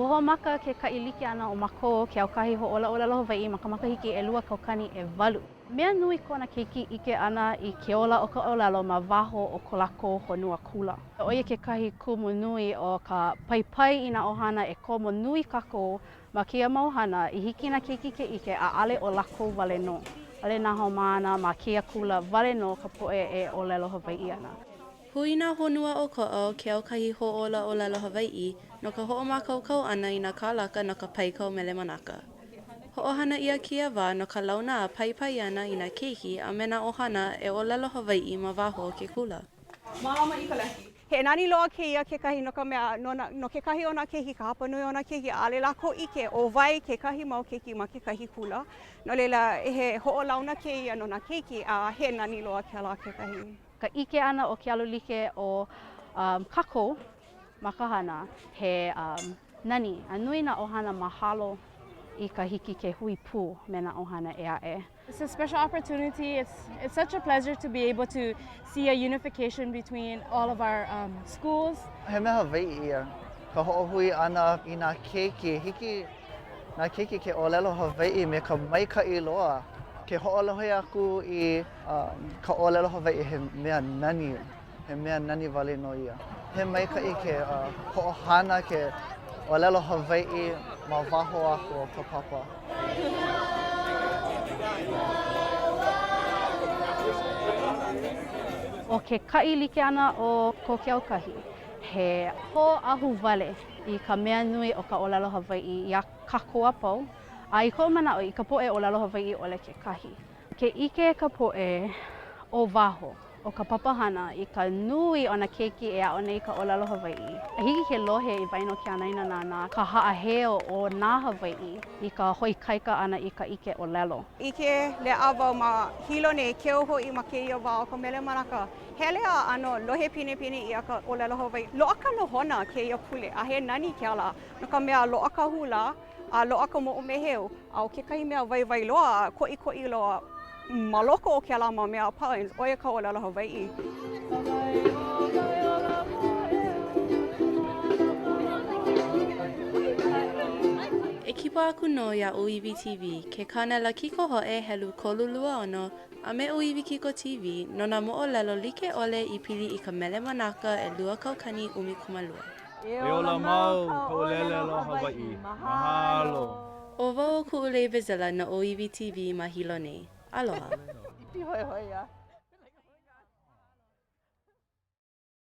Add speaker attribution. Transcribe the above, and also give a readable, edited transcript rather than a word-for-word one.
Speaker 1: Ua hoʻomaka ke kaʻi like ʻana o mākou o ke aukahi hoʻōla ʻōlelo Hawaiʻi ma ka makahiki 2008. Mea nui ko nā keiki ʻike ʻana i ke ola o ka ʻōlelo ma waho o ko lākou honua kula. ʻO ia kekahi kumu nui o ka paipai i nā ʻohana e komo nui kākou ma kēia mau hana i hiki i nā keiki ke ʻike ʻaʻale ʻo lākou wale nō. ʻAʻole nā haumāna ma kēia kula wale nō ka poʻe e ʻōlelo Hawaiʻi ana.
Speaker 2: Hui nā honua ʻokoʻa o ke aukahi hoʻōla ʻōlelo Hawaiʻi no ka hoʻomākaukau ʻana i nā kālaka no ka paikau Mele Manaka. Hoʻohana ʻia kēia wā no ka launa a paipai ʻana i nā keiki a me nā ʻohana e ʻōlelo Hawaiʻi ma waho o ke kula.
Speaker 3: Mālama i ka lehi. He nani loa kēia kekahi no ka mea, no, no kekahi o nā keiki, ka hapanui o nā keiki, ʻaʻole lākou ʻike ʻo wai kekahi mau keiki ma kekahi kula. No laila, he hoʻolauna kēia no nā keiki, a he nani loa kēlā kekahi.
Speaker 1: Ka ʻike ʻana o ke alu like o kākou ma ka hana, he nani a nui nā ʻohana mahalo i ka hiki ke hui pū me nā ʻohana ʻē aʻe.
Speaker 4: It's a special opportunity. It's, it's such a pleasure to be able to see a unification between all of our um, schools.
Speaker 5: He mea Hawaiʻi ia, ka hoʻohui ʻana i nā keiki. Hiki nā keiki ke ʻōlelo Hawaiʻi me ka maikaʻi loa. Ke hoʻolohe aku i ka ʻōlelo Hawaiʻi he mea nani, he mea nani wale nō ia. He maikaʻi ke hoʻohana ke ʻōlelo Hawaiʻi ma waho aku o ka papa.
Speaker 1: ʻO ke kaʻi like ʻana o ko ke aukahi, he hoʻāhuwale i ka mea nui o ka ʻōlelo Hawaiʻi iā kākou a pau, a i koʻu manaʻo, i ka poʻe ʻōlelo Hawaiʻi ʻole kekahi. Ke ʻike ka poʻe o waho o ka papahana i ka nui o nā keiki e aʻo nei i ka ʻōlelo Hawaiʻi, a hiki ke lohe i waena o ke anaina nānā ka haʻaheo o nā Hawaiʻi i ka hoʻoikaika ʻana i ka ʻike ʻōlelo.
Speaker 3: ʻIke leʻa wau ma Hilo nei, keu hoʻi ma kēia wā o ka Mele Manaka. Hele a ʻano lohe pinepine ʻia ka ʻōlelo Hawaiʻi. Loaʻa ka nohona kēia pule, a he nani kēlā, no ka mea, loaʻa ka hula, a loaʻa ka moʻomeheu, a ʻo kekahi mea waiwai loa a koʻikoʻi loa ma loko o kēlā mau mea a pau, ʻo ia ka ʻōlelo Hawaiʻi.
Speaker 2: E kipa aku nō iā ʻŌiwi TV, ke kānela kikohoʻe helu 326, a me ʻŌiwi Kiko TV no nā moʻolelo like ʻole i pili i ka Mele Manaka 2012.
Speaker 6: E ola mau ka ʻōlelo Hawaiʻi. Mahalo.
Speaker 2: ʻO wau ʻo Kuʻulei Bezilla no ʻŌiwi TV ma Hilo nei. Aloha.
Speaker 5: I pihoihoi ia.